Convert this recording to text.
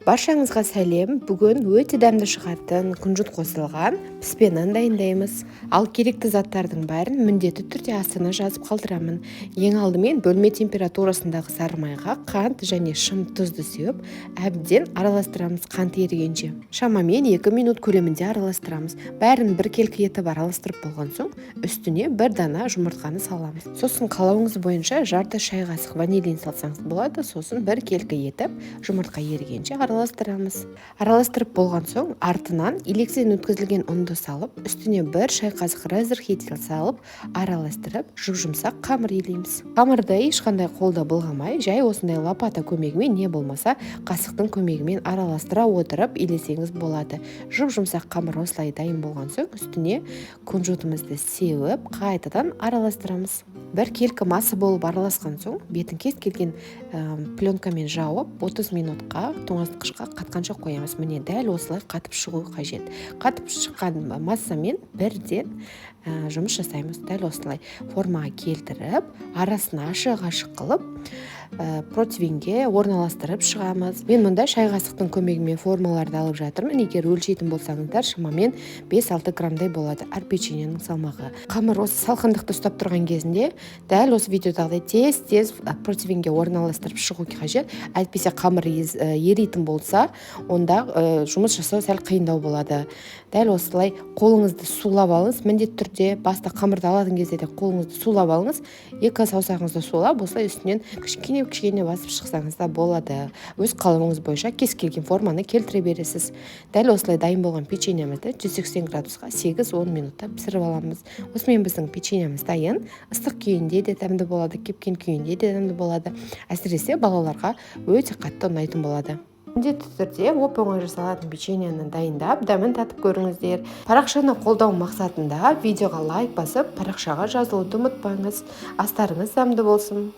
Баршаңызға сәлем! Бүгін өте дәмді шығатын күнжіт қосылған піспе нан дайындаймыз. Ал керекті заттардың бәрін міндетті түрде астына жазып қалдырамын. Ең алдымен бөлме температурасындағы сары майға қант және шым тұзды сеуіп, әбден араластырамыз. Қант ерігенше, шамамен 2 минут көлемінде араластырамыз. Бәрін біркелкі етіп араластырып болған соң, үстіне бір дана жұмыртқаны саламыз. Сосын қалауыңыз бойынша жарты шай қасық ванилин салсаңыз болады. Сосын біркелкі етіп жұмыртқа ерігенше араластырамыз. Араластырып болған соң, артынан електен өткізілген ұнды салып, үстіне бір шай қасық разрыхлитель салып, араластырып, жұп жұмсақ қамыр илейміз. Қамырды ешқандай қолда былғамай, жай осындай лопата көмегімен не болмаса қасықтың көмегімен араластыра отырып илесеңіз болады. Жұп жұмсақ қамыр осылай дайын болған соң, үстіне кунжутымызды сеуіп, қайтадан араластырамыз. Біркелкі масса болып араласқан соң, бетін кез келген пленкамен жауып, 30 минутқа тоңазытқышқа қатқанша қоямыз. Міне, дәл осылай қатып шығуы қажет. Қатып шыққан массамен бірден жұмыс жасаймыз. Дәл осылай формаға келтіріп, арасын ашық ашық қылып, противеньге орналастырып шығамыз. Мен мұнда шай қасықтың көмегімен формаларды алып жатырмын. Егер өлшейтін болсаңыздар, шамамен 5-6 граммдай болады әр печеньенің салмағы. Қамыр осы салқындықты ұстап тұрған кезінде дәл осы видеодағыдай тез тез противеньге орналастырып шығу қажет. Әйтпесе қамыр еритін болса, онда жұмыс жасау сәл қиындау болады. Дәл осылай қолыңызды сулап алыңыз. Міндетті түрде баста қамырды алатын кезде де қолыңызды сулап алыңыз. Екі саусағыңызды сулап, осылай үстінен кішкене кішкене басып шықсаңыз да болады. Өз қалауыңыз бойынша кез келген форманы келтіре бересіз. Дәл осылай дайын болған печеньемізді 180 градусқа 8-10 минутта пісіріп аламыз. Осымен біздің печеньеміз дайын. Ыстық күйінде де дәмді болады, кепкен күйінде де дәмді болады. Әсіресе балаларға өте қатты ұнайтын болады. Міндетті түрде оп оңай жасалатын печеньені дайындап, дәмін татып көріңіздер. Парақшаны қолдау мақсатында видеоға лайк басып, парақшаға жазылуды ұмытпаңыз. Астарыңыз дәмді болсын!